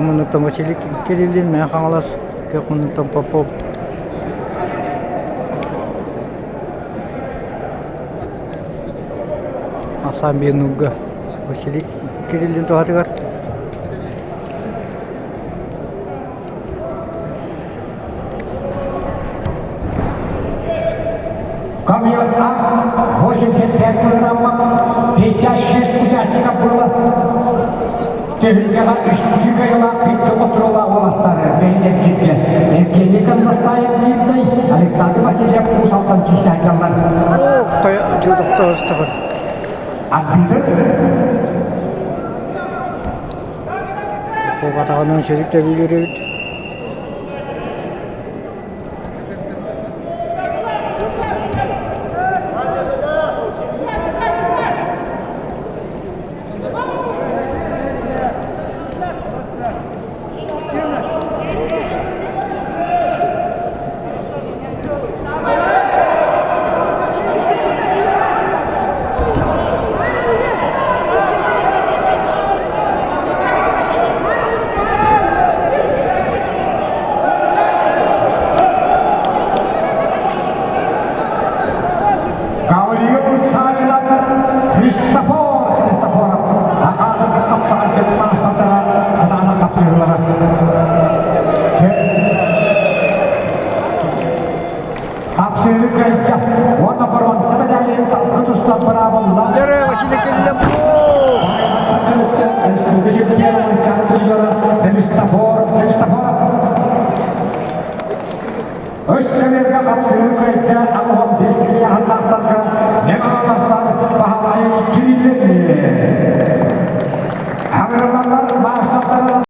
муннуктан Василий Кириллин, Мэҥэ Хаҥалас, күөх муннуктан Попов. Ахсаан биир Василий Кириллин туһатыгар. Камьон А, 85 килограммов, 56 участников было. Түһүлгэҕэ үстүү кыайыылаах бииргэ хотуруулаах уолаттары бэйзэргиргэ Евгений Конностаев Мирный, Александр Васильев Уус Алдан киирсээччилэр. Арбитр Атаҕынан сүрүк тэбиилэр эбит. Гавриил Савинов, Христофор Христофоров Ахаатыр хапсаҕай маастардара кытаанах хапсыһыылара. Хапсыһыыны кыайда уонна боруонса медалин салгы тустан быраабылла. Василий Кириллов! Республика чемпиона Манчаары призера Христофор Христофоров. Үс кэмиэргэ хапсыһыы кыайда 85 килиэханнаахтарга Неҕаластан Баһылай Кириллин. Хаҥырыллаллар маастардара.